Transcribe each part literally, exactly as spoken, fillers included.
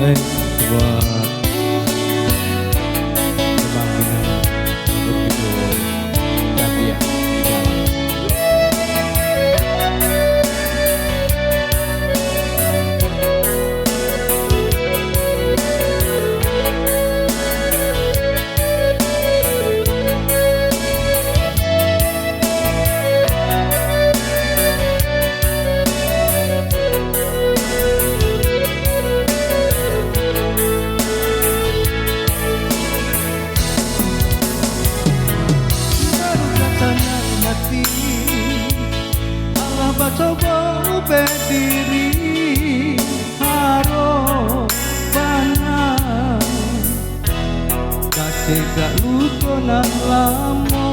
Eh, buat Kemang dengan Indo Tabiah di dalam. Baru katanyo mati, alah bacobo ubek diri, harok bana. Kacegak luko nan lamo,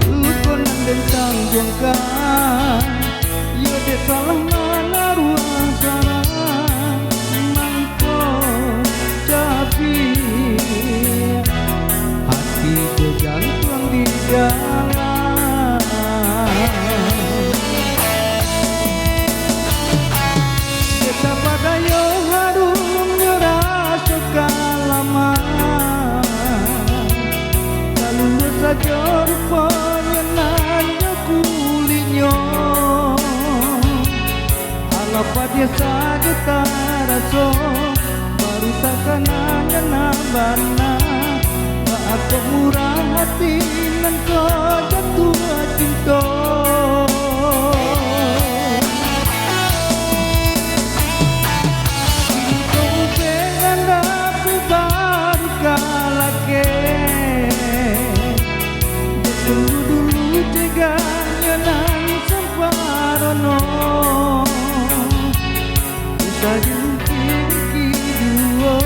luko nan den tangguangkan, yo dek salah manaruah saran, mangko cabiak hati jo jantuang di dalam. Dek tapadayo harumnyo raso kalaman, kaluluah sajo ruponyo nan jo kuliknyo. Alah padiah sajo taraso, baru takana nan bana. Baa kok murah ati nan kok jatuah cinto. Kini ko ubek nan dapek baru ka lakek. Dek tunggu dulu ceganyo nan samparono. Usah diungkik-ungkik juo,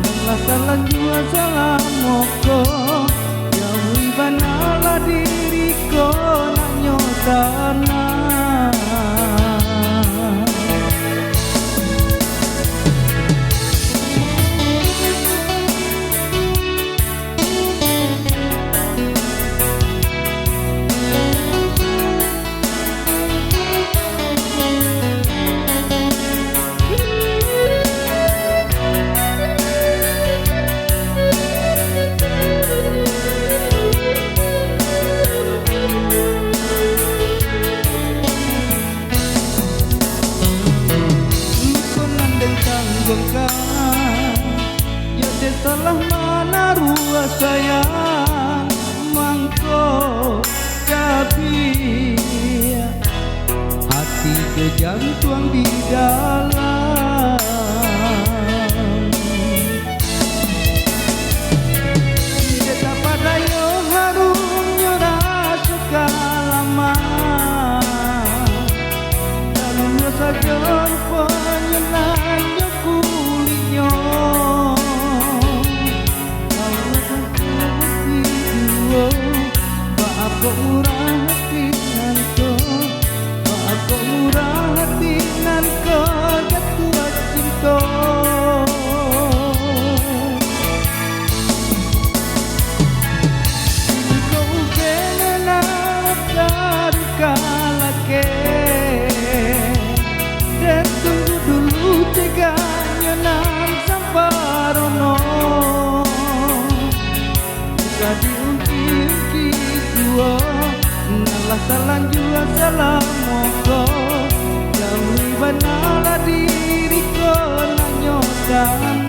nan lah talanjua salamo ko. Jauhi banalah diri ko, nak nyo tanang. Luko nan den tangguangkan, yo dek salah manaruah sayang, mangko cabiak hati jo jantuang di dalam. Dek tapadayo harumnyo raso kalaman, kaluluah sajo ruponyo nan jo kuliknyo. Alah baa kok murah ati nan ko, baa kok murah ati nan ko jatuah cinto. Kini ko ubek nan ka lakek. Den tunggu dulu ceganyo nan samparono. Usah diungkik-ungkik juo, nan lah talanjua salamo ko. Jauhi banalah diri ko, nak nyo tanang.